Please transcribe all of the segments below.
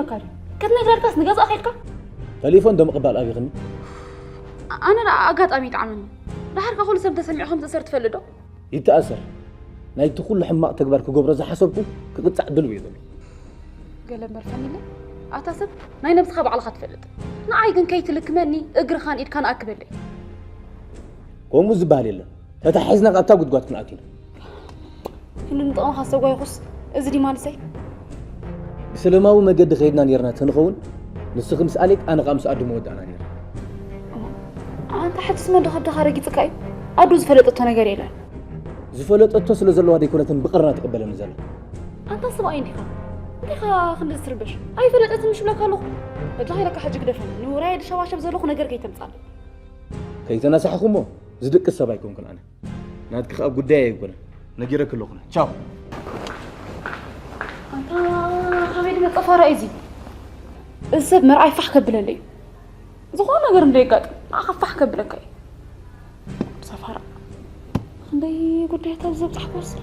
መካሪ፣ ክትነግረልካስ ንገዛእ ከይድካ? ተሌፎን ዶ ምቕባል ኣቢኽኒ? ኣነ ደኣ ኣጋጣሚ ይጥዓመኒ። ደሓር ከ ኩሉ ሰብ ተሰሚዑ ከም ዝእሰር ትፈልጥ ዶ? ይተኣሰር። ናይቲ ኩሉ ሕማቕ ተግባር ክገብሮ ዝሓሰብኩ ክቕጻዕ ድልው እየ ዘሎ። ገለ እምበር ፈኒለ፣ ኣታ ሰብ ናይ ነብስኻ ባዕልኻ ትፈልጥ። ንዓይ ግን ከይትልክመኒ እግርኻን ኢድካን ኣክበለይ። ከምኡ ዝበሃል የለን። ተታሒዝና ኣብታ ጉድጓድ ክንኣቱ ኢና። ክንዲ ንጥቕምኻ ዝተጓየኹስ እዚ ድዩ ማልሰይ? ብሰላማዊ መገዲ ከይድና ኔርና ተንኸውን፣ ንስኺ ምስ ኣሌክ ኣነ ኸኣ ምስ ኣዱ መወዳእና ኔርና። ኣንታ ሕጅስ መን ዶ ከብድኻ ረጊጽካ እዩ? ኣዱ ዝፈለጠቶ ነገር የለን። ዝፈለጠቶ ስለ ዘለዋ ደይኮነትን ብቐርና ትቕበለኒ ዘላ። ኣንታ ሰብኣይ እንዲኻ? እንዲኻ ክንዲ ዝትርበሽ? ኣይፈለጠትን ምሽ ብለካ ኣለኹ። በጃኻ ኢለካ ሕጂ ግደፈኒ። ንውራይ ድሸባሸብ ዘለኹ ነገር ከይተምጻለይ። ከይተናሳሕኹ እሞ ዝድቅስ ሰብ ኣይኮንኩን ኣነ። ናትኪ ከኣ ጉዳይ ኣይኮነን። ነጊረኪ ኣለኹ። ቻው። ኣንታ ካበይ ድመጸ ፋራ እዩ እዚ? እዚ ሰብ መርኣይ ፋሕ ከብለለይ እዩ። ዝኾነ ነገር እንደ የጋጥም ንዓኻ ፋሕ ከብለካ እዩ። ሰፋራ ክንደይ ጉዳያት ኣብ ዘብጻሕኩ ወስል።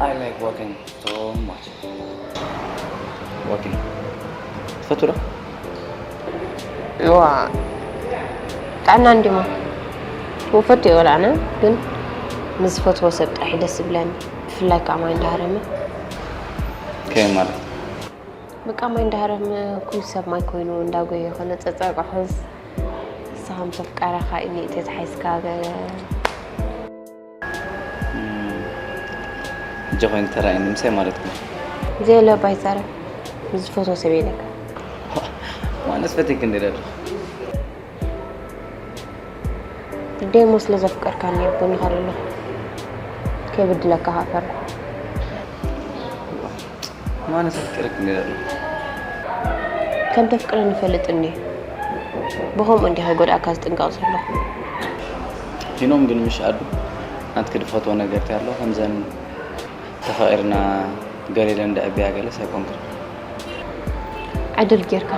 I like walking so much. Walking. ትፈቱ ዶ? እዋ ጥዕና እንዲሞ ውፈት ይወላዕና ግን ምስ ዝፈትዎ ሰብ ጥራሕ ደስ ይብለኒ። ብፍላይ ከዓ ማይ እንዳሃረመ ከይ ማለት በቃ ማይ እንዳሃረመ ኩሉ ሰብ ማይ ኮይኑ እንዳጎየ ከነፀፀ ቋሕስ ንስኻ ምስ ኣፍቃሪኻ ኢኒእቴት ሓይስካ ገ ሕጂ ኮይኑ ተራእየኒ ምሳይ ማለት ነው። ዘየለ ባይዛረ ዝፈትዎ ሰብ የለካ። ማነስ ፈቲክ እንደ ደሎ ደሞ ስለ ዘፍቀርካኒ ኣብ ጎንኻ ዘለኹ ከይብድለካ ከፈር ማነስ ኣፍቅርክ እንደ ደሎ ከም ተፍቅረኒ ይፈልጥ እንዲ ብኸምኡ እንዲ ከይጎድኣካ ዝጥንቀቕ ዘለኹ። ፊኖም ግን ምሽ ኣዱ ናትክ ድፈትዎ ነገር ኣሎ ከምዘን ተፋቒርና ገሊለን ድዕብያ ገለስ ኣይኮንክን። ዕድል ጌርካ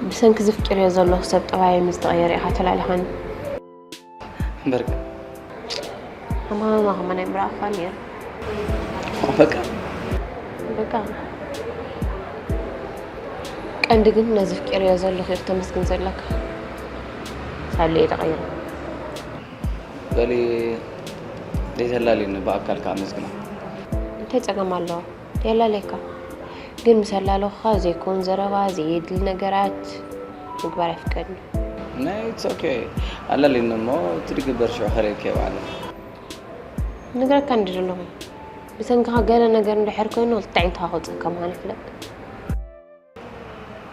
ብሰንኪ ዝፍቅርዮ ዘለኹ ሰብ ጠባየይ ምስ ተቐየረ ኢኻ ተላሊኻኒ። እምበርካ ሃማሃማ ከማን ኣይምረኣኻን ነይረ። በቃ በቃ ቀንዲ ግን ነዚ ፍቅርዮ ዘለኹ እዩ ተመስግን ዘለካ። ሳለ እዩ ተቐይሩ። በሊ ዘይተላልዩኒ ብኣካል ከዓ ኣመስግና። እንታይ ጸገም ኣለዎ? የላለየካ። ግን ምስ ኣላለኹኻ ዘይኮን ዘረባ፣ ዘየድሊ ነገራት ምግባር ኣይፍቀድን እዩ። ናይ it's okay ኣላልዩኒ እሞ እቲ ድግበር ሽዑ ከለልከ ይበዓለ። ነግረካ እንዲ ዘለኹ ብሰንክኻ ገለ ነገር እንድሕር ኮይኑ ክልተ ዓይንትኻ ከውፅእካ ምዃኑ ይፍለጥ።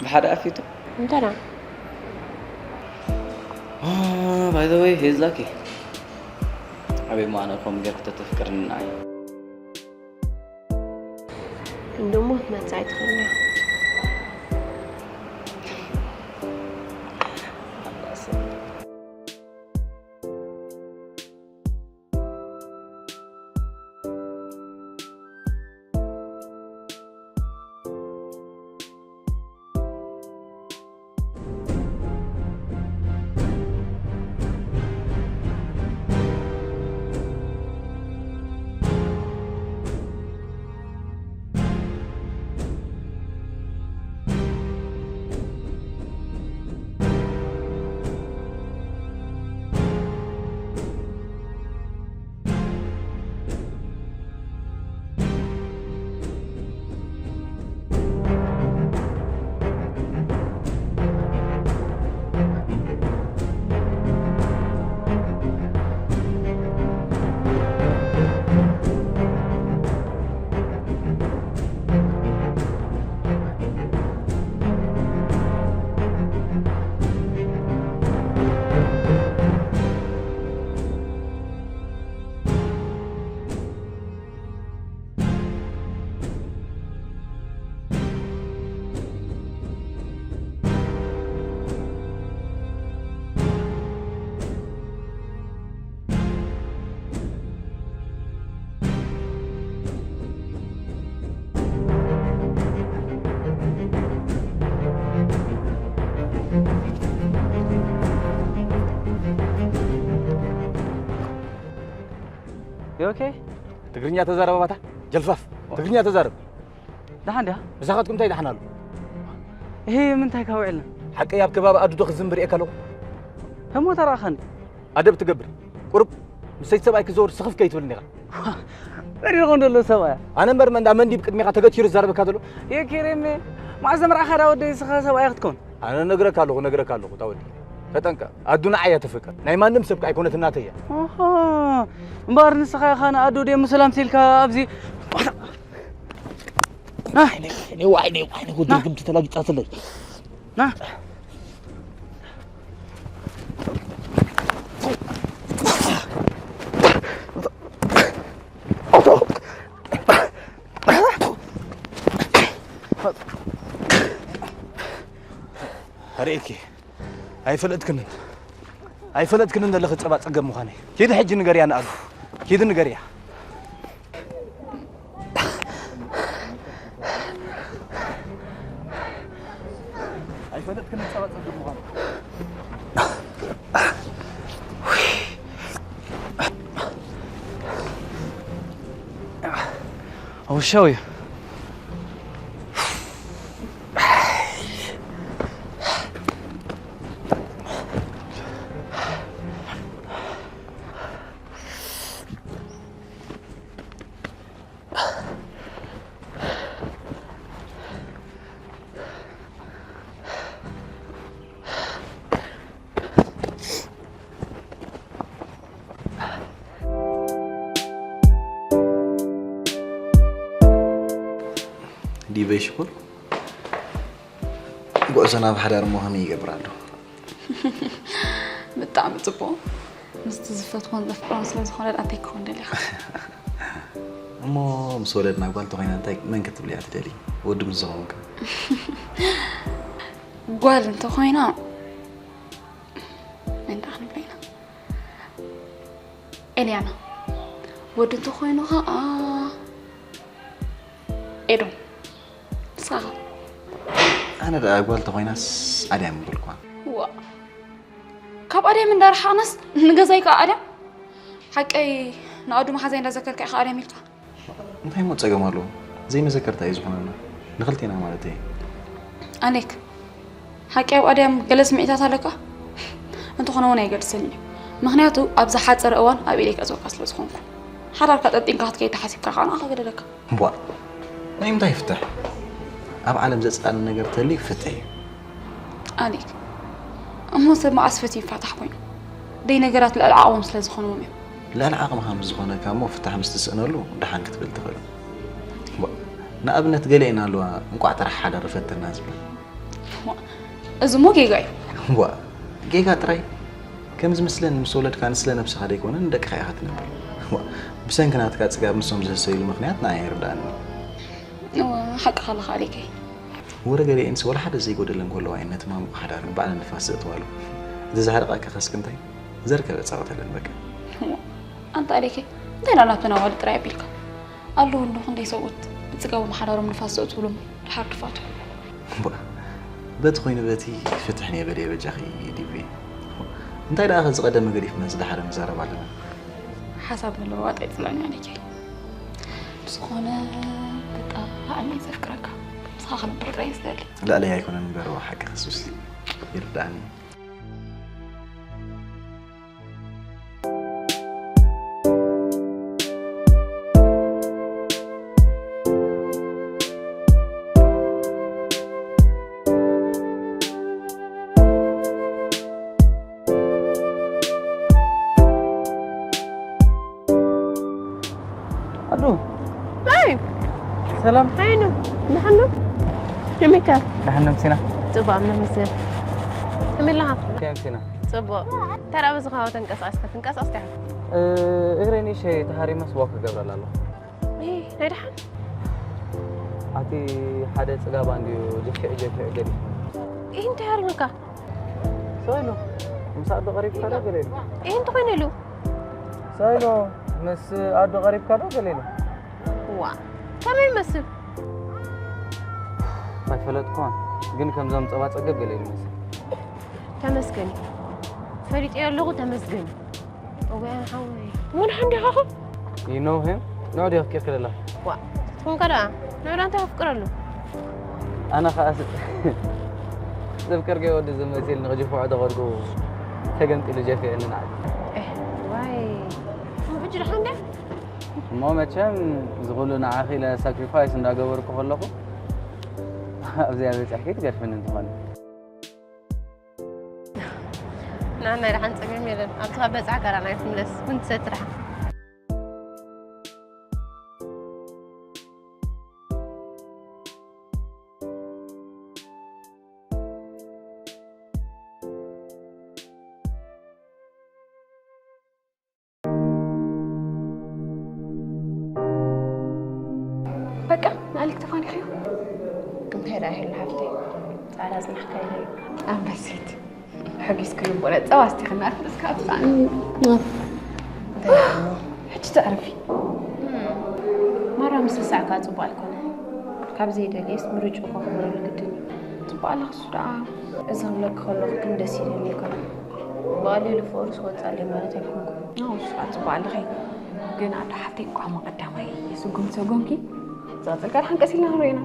ብሓደ ኣፊቱ እንተና by the way he's lucky። ኣበይ ማነ ከም ገርክ ተተፍቅርኒ ንዓይ እንደሞ ክትመፅእ ኣይትኽእልን እያ። You okay? ትግርኛ ተዛረባባታ ጀልፋፍ ትግርኛ ተዛረብ። ደሓን ድያ? ብሳኻትኩም እንታይ ደሓን ኣሎ? ይሄ ምንታይ ካብ ውዕልና? ሓቀይ ኣብ ከባቢ ኣዱ ዶ ክዝንብር እየ ከለኹ ህሞ ተራኸኒ። ኣደብ ትገብር ቁሩብ ምሰይቲ ሰብኣይ ክዘውር ስኽፍ ከይትብል ኒኻ መሪርኹም ደሎ ሰብኣያ። ኣነ እምበር መንዳ መንዲብ ቅድሚኻ ተገቲሩ ዝዛረበካ ዘሎ የኪሬሜ ማዕዘ ምርዓኻ ዳ ወደይ ስኻ ሰብኣያ ክትከውን። ኣነ ነግረካ ኣለኹ ነግረካ ኣለኹ ታወዲ ተጠንቀ ኣዱ ንዓያ ተፍቅር ናይ ማንም ሰብ ኣይኮነት እናተያ ኦሆ፣ እምበኣር ንስኻ ኢኻ ንኣዱ ደይ ሰላም ሲልካ ኣብዚ ዋይኔ ዋይኔ ዋይኔ ጉድ ድግምቲ ተላጊጻትለይ ና ርእኪ ኣይፈለጥክንን ኣይፈለጥክንን ዘለኺ ጸባ ጸገም ምዃነይ ኪዲ ሕጂ ንገርያ ንኣሉ ኪዲ ንገርያ ኣይፈለጥክንን ጸባ ጸገም ምዃነይ ውሻው እዩ ዲበይ ሽኩር ጉዕዞና ብሓዳር እሞ ከመይ ይገብር ኣሎ? ብጣዕሚ ፅቡቕ ምስቲ ዝፈትዎን ዘፍቅሮን ስለ ዝኾነ ደኣ እንታይ ክኸውን ደሊኻ እሞ ምስ ወለድና ጓል ተኾይና እንታይ መን ክትብል እያ ትደሊ ወዲ ምስ ዝኾንካ ጓል እንተኾይና መን ደኣ ክንብሎ ኢና ኤልያና ወዲ እንተኾይኑ ኸዓ ኤዶም ንስኻ ኸ ኣነ ደኣ ጓል ተኾይናስ ኣድያም ምበልኳ ዋ ካብ ኣድያም እንዳረሓቕናስ ንገዛይ ከዓ ኣድያም ሓቀይ ንኣዱ መሓዛይ እንዳዘከርካ ኢኻ ኣድያም ኢልካ እንታይ ሞ ፀገም ኣለዎ ዘይመዘከርታ እዩ ዝኾነና ንኽልቴና ማለት እየ ኣሌክ ሓቂ ኣብ ኣድያም ገለ ስምዒታት ኣለካ እንተኾነ እውን ኣይገልጽን እዩ ምክንያቱ ኣብ ዝሓፀረ እዋን ኣብ ኢደይ ከእትወካ ስለ ዝኾንኩ ሓዳርካ ጠጢንካ ክትከይድ ተሓሲብካ ከዓ ንዓኻ ገደደካ እምቧእ ናይ ምንታይ ፍትሕ ኣብ ዓለም ዘፅላእኒ ነገር ተልዩ ፍትሕ እዩ ኣሌክ እሞ ሰብ መዓስ ፈትዩ ይፋታሕ ኮይኑ ደይ ነገራት ልዕሊ ዓቕሞም ስለ ዝኾንዎም እዮም ልዕሊ ዓቕምኻ ምስ ዝኾነካ እሞ ፍታሕ ምስ ትስእነሉ ደሓን ክትብል ትኽእል ንኣብነት ገለ ኢና ኣለዋ እንቋዕ ጥራሕ ሓዳር ፈትና ዝብላ እዚ እሞ ጌጋ እዩ ዋ ጌጋ ጥራይ ከም ዝመስለኒ ምስ ወለድካ ንስለ ነብስኻ ደይኮነ ንደቅኻ ኢኻ ትነብር ዋ ብሰንኪ ናትካ ጽጋብ ንሶም ዝህሰይሉ ምኽንያት ንኣይ ኣይርድኣኒ ሓቅኻ ኣለኻ ኣሌከይ ወረ ገሊኤንስ ወላ ሓደ ዘይጎደለን ከለዋ እየን ነቲ ማሙቕ ሓዳረን ባዕለን ንፋስ ዘእትዋሉ እቲ ዘሕርቐካ ከስኪ እንታይ ዘርከበ ጻወተለን በቃ ኣንታ ኣሌከይ እንታይ ዳ ናብተን ኣዋልድ ጥራይ ኣቢልካ ኣለዉ እንዶ ክንደይ ሰብኡት ብጽጋቦም ሓዳሮም ንፋስ ዘእትውሎም ድሓር ክፋቱ በቲ ኮይኑ በቲ ፍትሕ ነይ በልየ በጃኺ ዲቪ እንታይ ደኣ ከዚ ቀደመ ገዲፍና ዝደሓረ ንዛረብ ኣለና ሓሳብ ምልውዋጥ ኣይፅላእን ኣሌከይ ብዝኾነ ብጣዕሚ ዘፍቅረካ ምሳኻ ክነብር ጥራይ ዝደሊ ልዕለይ ኣይኮነን እምበር ሓቂ ከሱስ ይርዳእኒ ኣዱ ኣይ ሰላም ኣይኑ ንሓኑ ከመይካ ደሓን ነምሲና ጽቡቅ ኣምነ ምስል ከመይ ኣለኻ ከየምሲና ጽቡቅ ተራ በዚ ከባቢ ተንቀሳቀስካ ትንቀሳቀስ ዲኻ እግረይ ንእሸ ተሃሪመስ ዋክ ክገብረላ ኣለኹ ናይ ደሓን ኣቲ ሓደ ጽጋባ እንድዩ ጀፊዑ ጀፊዑ ገዲፉ ይህ እንታይ ሃሪሙካ ሰይሉ ምስ ኣዶ ቀሪብካ ዶ ገለ ኢሉ ይህ እንተኾይነ ኢሉ ሰይሉ ምስ ኣዶ ቀሪብካ ዶ ገለ ኢሉ ዋ ከመይ ይመስል ኣይፈለጥኩን ግን ከምዞም ጸባ ጸገብ ገለ ኢሉ መስል ተመስገን እዩ ፈሊጠዮ ኣለኹ ተመስገን እዩ እወ ሓወይ ምን ሓንዲ ኻኹ You know him? ንዑ ዲኺ ኣፍቂርኪ ዘለኺ? ዋ ትኹም ከዳ ንዑ ዳንታ ኣፍቅረሉ። ኣነ ኸኣ ስ- ዘፍቀርክዮ ወዲ ዝመስል ንኽጅፍዖ ተኸድኩ ተገምጢሉ ጀፍየኒ ንዓይ። ዋይ ብጅ ደሓን ደ እሞ መቸም ዝኹሉ ንዓኺ ኢለ ሳክሪፋይስ እንዳገበርኩ ከለኹ ኣብዚኣ በጻሕኪ ትገድፍኒ እንትኾነ ንዓናይ ደሓን ጸገም የለን። ኣብቲ ካብ በጻሕካ ራና ይትምለስ። ኩን ትሰቲ ደሓን። በቃ ንኣሊክ ተፋኒኽዮ። እንታይ ደኣ ይህሉ ሓፍተይ? ጻዕዳ ጽናሕካ ኢለ እዩ። ኣንበሲት ሕጊስ ክልቦና ጸባ ኣስቲኽና ኣፍልስካ ኣብጻኒ። ሕጂ ተዕርፊ። ማራ ምስሳዕካ ጽቡቕ ኣይኮነ። ካብ ዘይደልየስ ምርጭኡ ከኽብረሉ ግድን እዩ። ጽቡቕ ኣለኽሱ ደኣ። እዚ ክብለኪ ከለኹ ግን ደስ ኢለኒ ኣይኮነን። ብቐሊሉ ፍቕሪ ዝወጻለይ ማለት ኣይኮንኩን። ኣዎ፣ እሱ ከዓ ጽቡቕ ኣለኺ። ግን ኣዶ ሓፍተይ እንኳዕ እሞ ቀዳማይ ስጉምቲ ሰጎምኪ። ዝቐጽል ከዓ ደሓን ቀስ ኢልና ክንሪኦ ኢና።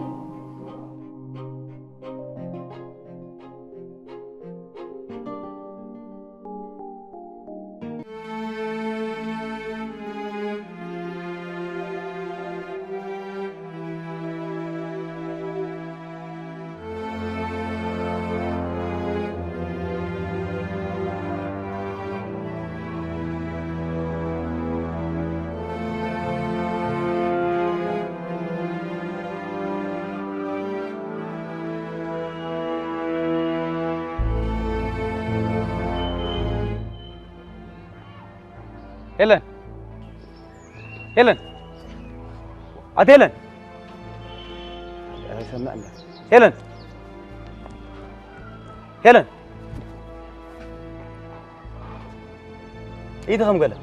ሄለን፣ ሄለን፣ ኣቲ ሄለን፣ ኣይሰምዕን። ሄለን፣ ሄለን፣ ኢቲ ከም ገለ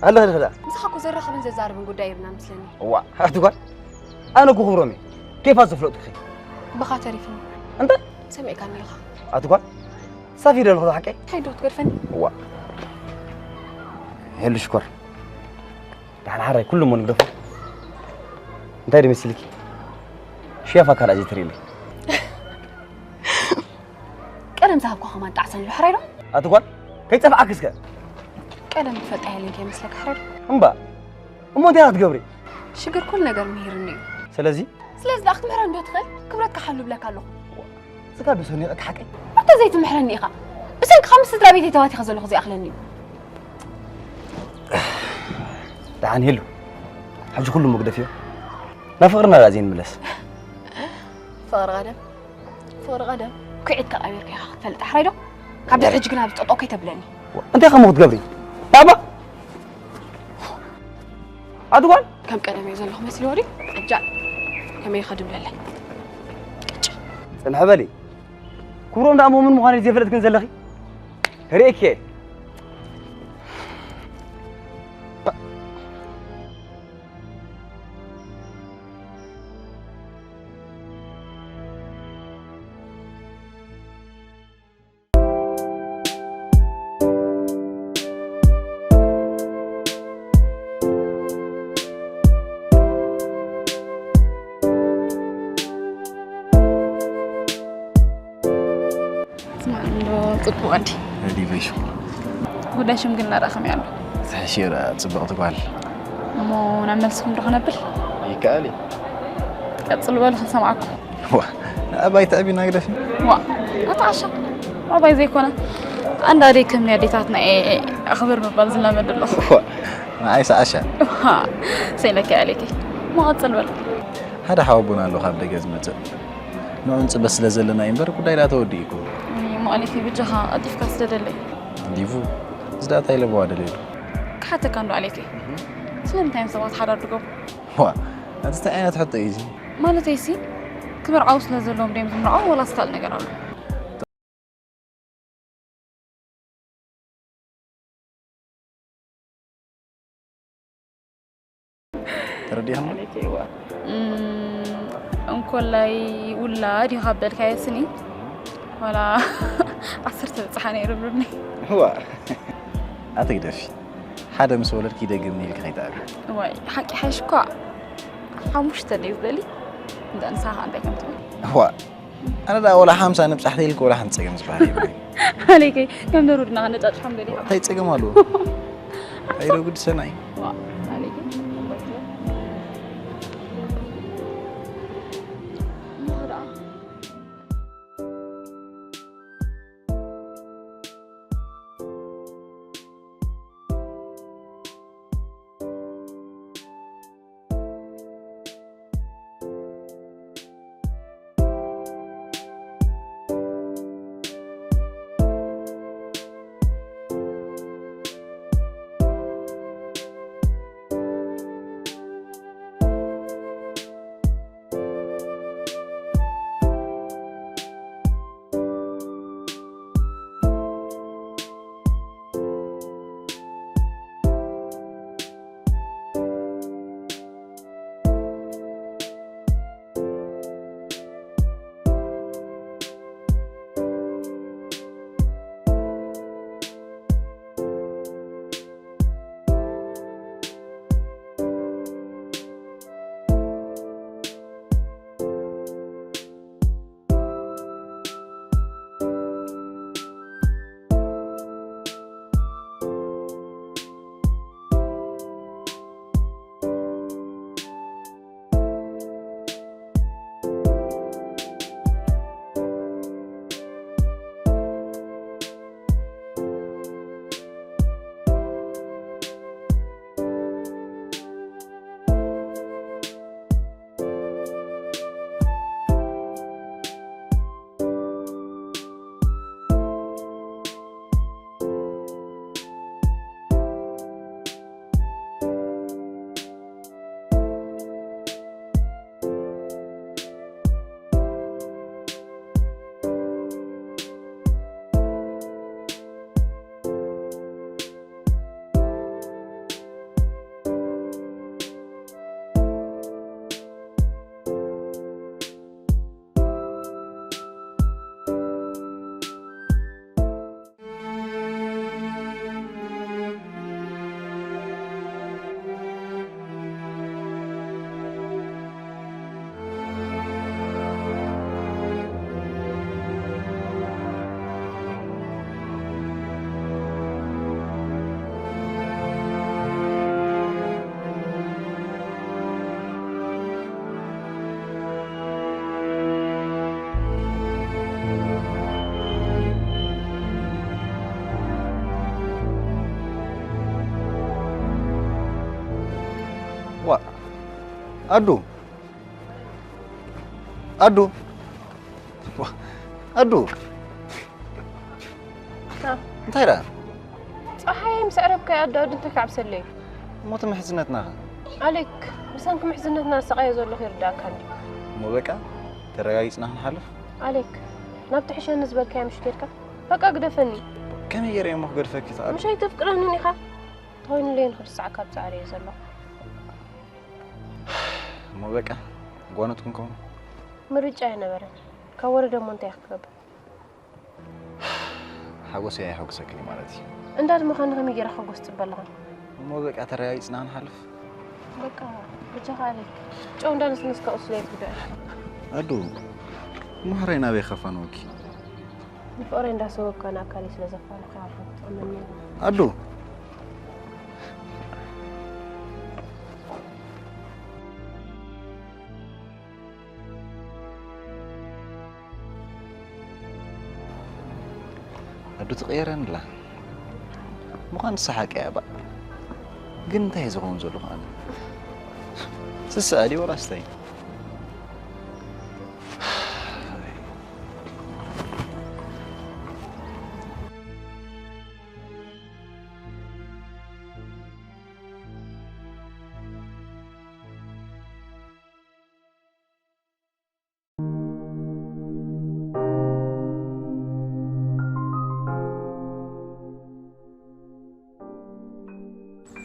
ኣለኺ ድኽዳ። ምሳኻ እኮ ዘራኽብን ዘዛርብን ጉዳይ የብልና መስለኒ። እዋ ኣቲ ጓል፣ ኣነ እኮ ክብሮም እየ። ኬፋ ዝፍለጥኩኺ። ብኻ ተሪፍኒ። እንታይ? ሰሚዕካኒ ኢኻ። ኣቲ ጓል፣ ሳፊ ዶ ኣለኹ ሓቀይ? እንታይ ዶ ትገድፈኒ? እዋ ሄሉ ሽኮር፣ ደሓን ሓራይ ኩሉ እሞ ንግደፎ። እንታይ ዶ መሲልኪ? ሽያፋ ካልኣ ዘይትርእይለይ። ቀደም ዝሃብኳ ከማን ጣዕሰን ዶ ሕራይ ዶ? ኣቲ ጓል፣ ከይጸፍዓኪ እስከ። ቀደም ትፈልጣ የለን ከይመስለካ ሕራይ ዶ? እምባ፣ እሞ እንታይ ክትገብሪ? ሽግር ኩሉ ነገር ምሂርኒ እዩ። ስለዚ ስለዚ ደኣ ክትምህረን ዶ ትኽእል? ክብረትካ ሓሉ ብለካ ኣለኹ። ስጋ ዶ ሰኒቐካ ሓቀይ? እንተ ዘይትምሕረኒ ኢኻ። ብሰንክኻ ምስ ስድራ ቤተይ ተባቲኸ ዘለኹ ዘይኣኽለኒ እዩ። ደሓን ሄሉ፣ ሕጂ ኩሉ ምግደፍዮ። ናብ ፍቕርና ደኣ ዘይንምለስ። ፍቕሪ ቀደም ፍቕሪ ቀደም ኩዒትካ ቀቢርካ ኢኻ ክትፈልጥ ኣሕራይ ዶ? ካብ ድሕሪ ሕጂ ግን ኣብዚ ጠጠው ከይተብለኒ። እንታይ ከም ክትገብሪ? ባባ ኣቲ ጓል ከም ቀደም እየ ዘለኹ መሲልዎ ድዩ? ዕጃ ከመይ ኢኻ ድብለለይ? ጽንሕ በሊ። ክብሮም ደኣ ሞምን ምዃነይ ዘይፈለጥክን ዘለኺ? ርእየኪ እየ። ስማዕ እንዶ ጽቡቕ ወዲ። ዲበይ ሽኮር። ጉዳይ ሽምግልና ደኣ ከመይ ኣሎ? ትሕሽዮ ደኣ ጽብቕቲ ጓል። እሞ ናብ መልስኹም ዶ ክነብል? ይከኣል እዩ። ቀጽሉ በሉ ክንሰምዓኩም። ዋ ንኣባይ ትዕቢና ግደፊ። ዋ ኣታ ዓሻ ኣባይ ዘይኮነ ኣንዳ ኣደይ ከም ናይ ኣዴታትና እየ ኣኽብር ምባል ዝለመድ ኣለኹ። ዋ ንዓይ ሰዓሻ። ሃ፣ ሰይነካ ያሌቴ። መቐጽል በል። ሓደ ሓወቦና ኣሎ ካብ ደገ ዝመጽእ። ንዑ ንጽበ ስለ ዘለና እዩ እምበር ጉዳይ ደኣ ተወዲኡ እኮ። እሞ ኣሌቴ ብጃኻ ቀልጢፍካ ስደደለይ። ዲቡ እዚ ደኣ እንታይ ለበዋ ደልየሉ። ክሓተካ እንዶ ኣሌቴ። ስለምንታይ እዮም ሰባት ሓዳር ድገብሩ? ዋ ናትስ እንታይ ዓይነት ሕቶ እዩ እዚ? ማለተይሲ ክምርዓው ስለ ዘለዎም ድዮም ዝምርዓው ወላስ ካልእ ነገር ኣሎ? ተረዲእኻ? ማለት እዋ እም፣ እንኮላይ ውላድ ኢኻ በልካዮ ስኒ ዋላ ዓሰርተ ብጽሓ ነይሩ ብሉኒ። እዋ ኣትግደፊ። ሓደ ምስ ወለድኪ ይደግም ኢልኪ ከይትኣቢ። ዋይ ሓቂ ሓይሽ እኳ ሓሙሽተ ደይ ዝደሊ እንዳ ንሳ ከዓ እንታይ ከም ትብል እዋ ኣነ ዳ ወላ ሓምሳ ንብጻሕቲ ኢልኪ ወላ ሓንቲ ጸገም ዝበሃል የብለይ። ኣሌከይ ከም ደሩ ድና ከነጫጭሖም ደሊ እንታይ ጸገም ኣለዎ? ኣይዶ ግድሰና እዩ። ኣሌከይ ዋ ኣዱ ኣዱ ዋ፣ ኣዱ እንታይ ደኣ ፀሓይ ምስ ዕረብካ ኣዳዱ እንታይ ክዓብሰለይ እሞ እቲ ምሕዝነትና ኸ ኣሌክ ብሰንኪ ምሕዝነትና ዝሰቃየ ዘለኹ ይርዳእካ እንዲ እሞ በቃ ተረጋጊፅና ክንሓልፍ ኣሌክ ናብ ትሕሸኒ ዝበልካዮ ምሽ ጌርካ በቃ ግደፈኒ ከመይ ገይረ እሞ ክገድፈኪ ተኣሉ ምሽ ኣይተፍቅረንን ኢኻ ተኾይኑለይ ንክርስዓካ ኣብ ፃዕሪ እየ ዘለኹ እሞ በቃ ጓኖት ክንከውን ምርጫ ኣይነበረን ካብ ወረደ እሞ እንታይ ክገብር ሓጎሰይ ኣይሓጉሰክን ማለት እዩ እንዳ ድማ ከነ ከመይ ገይራ ሓጎስ ትበለኻ እሞ በቃ ተረጋጊፅና ክንሓልፍ በቃ ብቻኻ ኣሌክ ጨው እንዳነስነስካ ቁስለይ ትጉዳእ ኣዱ እሞ ሕራይ ናበይ ከፋንወኪ ንፍቕረይ እንዳሰወካ ንኣካለይ ስለ ዘፋንኻ ጥቕመኒ ኣዱ ኣዱ ትቕየረኒ ኣላ ምዃን ንሳ ሓቂ እያ ባእ ግን እንታይ ዝኸውን ዘለኹ ኣነ ስስኣ ድዩ ወላስ እንታይ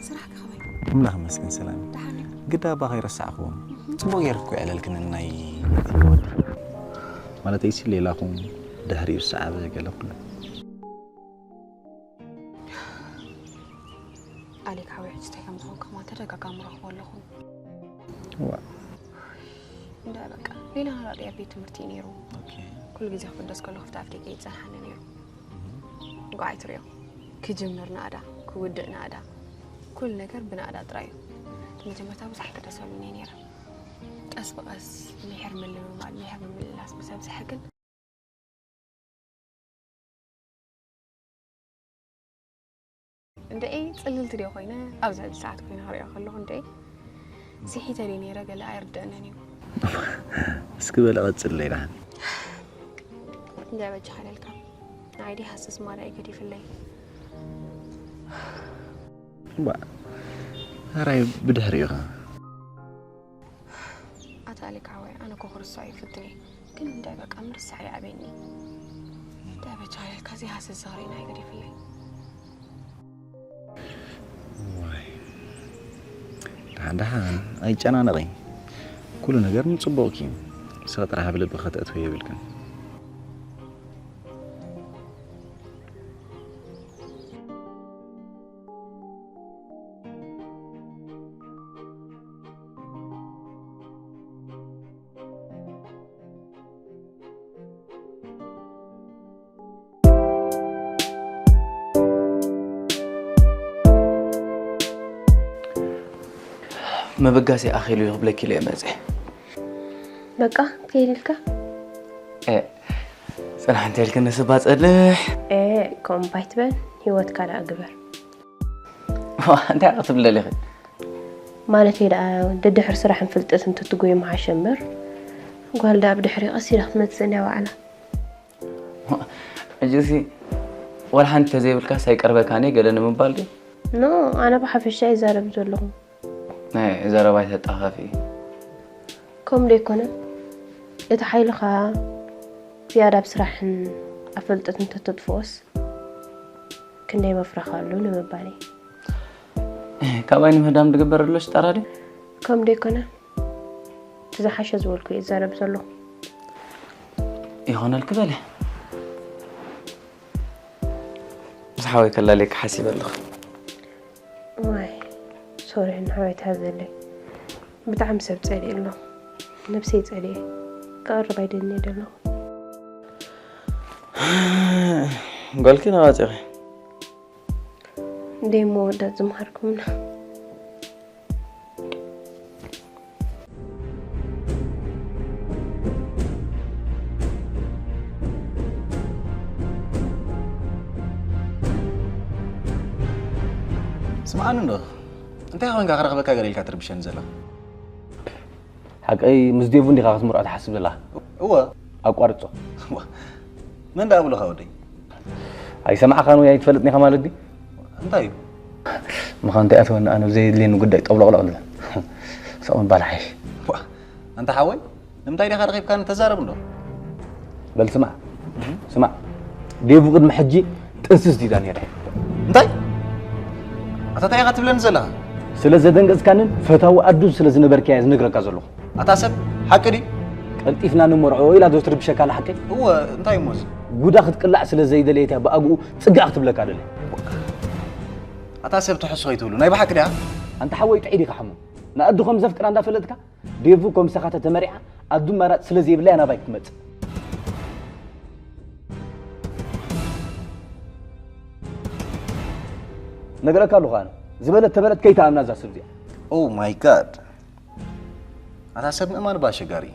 ስራሕ ከኸመይ ኣምላኽ ይመስገን ሰላም ደሓን እዩ ግዳ እባ ከይረሳዕክዎም ጽቡቕ ገይርክ እኮ የዕለልክኒ ናይ ማለት ኣይሲ ሌላኹም ድሕሪኡ ዝሰዓበ ገለ ኩሉ ኣሌክ ሓወይ፣ ሕጂ እንታይ ከም ዝኾንካ እማ ተደጋጋሚ ረኽቦ ኣለኹ። እዋ እንዳ በቃ ሌላ ናራጥ ኣብ ቤት ትምህርቲ እዩ ነይሩ። ኦኬ ኩሉ ግዜ ክፍደስ ከሎ ክፍቲ ኣፍ ደገ ይጸንሓኒ ነይሩ። ጓዓይ ትሪኦ ክጅምር ናእዳ ክውድእ ናእዳ ኩሉ ነገር ብናእዳ ጥራይ እዩ። እቲ መጀመርታ ብዙሕ ክደሰሉኒ ነይረ። ቀስ ብቐስ ምሕር ምልምማድ ምሕር ምምልላስ ምስ ኣብዝሐ ግን እንደ ጽልልቲ ድዮ ኮይነ ኣብዚ ሕጂ ሰዓት ኮይነ ክሪኦ ከለኹ እንደ ስሒተ ድየ ነይረ ገለ ኣይርደአንን እዩ። እስኪ በለ ቀጽል ለይዳን እንደ በጃ ሓለልካ ናይ ዲ ሃስስ ማዳ ይገዲፍለይ ባ ኣራይ ብድሕሪኡ ኣታ ኣሌክ ሓወይ ኣነ እኮ ክርስዖ ይፍትን እየ ግን እንታይ በቃ ምርሳዕ ይኣብየኒ እንታይ በጃ ሓለልካ እዚ ሃስስ ዝኽሪና ይገዲፍለይ ዋይ ደሓን ደሓን ኣይጨናነቒ ኩሉ ነገር ንፅቡቕኪ እዩ ንስኺ ጥራሕ ኣብ ልቢ ከተእትዎ የብልክን ምብጋስ ኣኺሉ እዩ ክብለኪ ኢለ እየ መፅእ በቃ ትከይድ ኢልካ ጽናሕ እንተልክኒ ስባ ጸልሕ ኤ ከምኡ ባይትበል ህይወትካ ደኣ ግበር እንታይ ክትብል ደሊኺ ማለተይ ደኣ ደድሕር ስራሕን ፍልጠትን ተትጎዩ ምሓሸ እምበር ጓል ደኣ ብድሕሪ ቀስ ኢላ ክትመጽእ እንድያ ባዕላ ሕጂሲ ዋላ ሓንቲ ተዘይብልካስ ኣይቀርበካን እየ ገለ ንምባል ድዩ ኖ ኣነ ብሓፈሻ ይዛረብ ዘለኹ ናይ ዘረባ ኣይተጣፋፊ ከምኡ ደይኮነ እቲ ሓይልኻ ዝያዳ ኣብ ስራሕን ኣብ ፍልጠትን ተተጥፍኦስ ክንደይ መፍረኻ ኣሉ ንምባል እዩ ካባይ ንምህዳም ዝግበር ኣሎ ሽጣራ ድዩ ከም ደይኮነ እቲ ዝሓሸ ዝበልኩ እየ ዝዛረብ ዘለኹ ይኾነልክ በለ ምስ ሓወይ ከላልየካ ሓሲበ ኣለኹ ዋይ ሶሪ ንሓወይ ተሃዘለይ ብጣዕሚ ሰብ ጸሊእ ኣሎ ነብሰይ ጸሊኤ ክቐርብ ኣይደልኒ ደለኹ ጓልኪ ናባፂኺ ደይ መወዳት ዝምሃርኩምና ስምዓኒ እንዶ እንታይ ኮይንካ ክረኽበካ ገለ ኢልካ ትርብሸኒ ዘለኻ ሓቀይ ምስ ዴቡ እንዲኻ ክትምርዖ ትሓስብ ዘለኻ እወ ኣቋርጾ መን ደኣ ብሉኻ ወደይ ኣይሰማዕኻን ወይ ኣይትፈልጥን ኢኻ ማለት ድዩ እንታይ እዩ ምዃን እንታይ ኣተወኒ ኣነ ብዘየድልየኒ ጉዳይ ጠብሎቕሎቕ ልበል ሰቕ ምባል ሓይሽ ኣንታ ሓወይ ንምንታይ ዲኻ ረኺብካኒ ተዛረብ እንዶ በል ስማዕ ስማዕ ዴቡ ቅድሚ ሕጂ ጥንስስ ዲዳ ነይረ እንታይ ኣታ እንታይ ኢኻ ትብለኒ ዘለኻ ስለ ዘደንገጽካንን ፈታዊ ኣዱ ስለ ዝነበርካያ ዝነግረካ ዘለኹ ኣታ ሰብ ሓቂ ድዩ ቀልጢፍና ንመርዖ ኢላ ዶ ትርብሸካ ንሓቀይ እወ እንታይ እሞስ ጉዳ ክትቅላዕ ስለ ዘይደለየት እያ ብኣግኡ ጽጋዕ ክትብለካ ደለ ኣታ ሰብ ትሕሱ ከይትብሉ ናይ ብሓቂ ድያ ኣንታ ሓወይ ጥዒ ዲኻ ሕሙም ንኣዱ ከም ዘፍቅራ እንዳፈለጥካ ዴቡ ከም ሰኻ ተተመሪዓ ኣዱ ማራጽ ስለ ዘይብላ እያ ናባይ ክትመጽእ ነግረካ ኣለኹ ኣነ ዝበለት ተበለት ከይትኣምና እዛ ሰብ እዚኣ Oh my god ኣታ ሰብ ምእማን እባ ኣሸጋሪ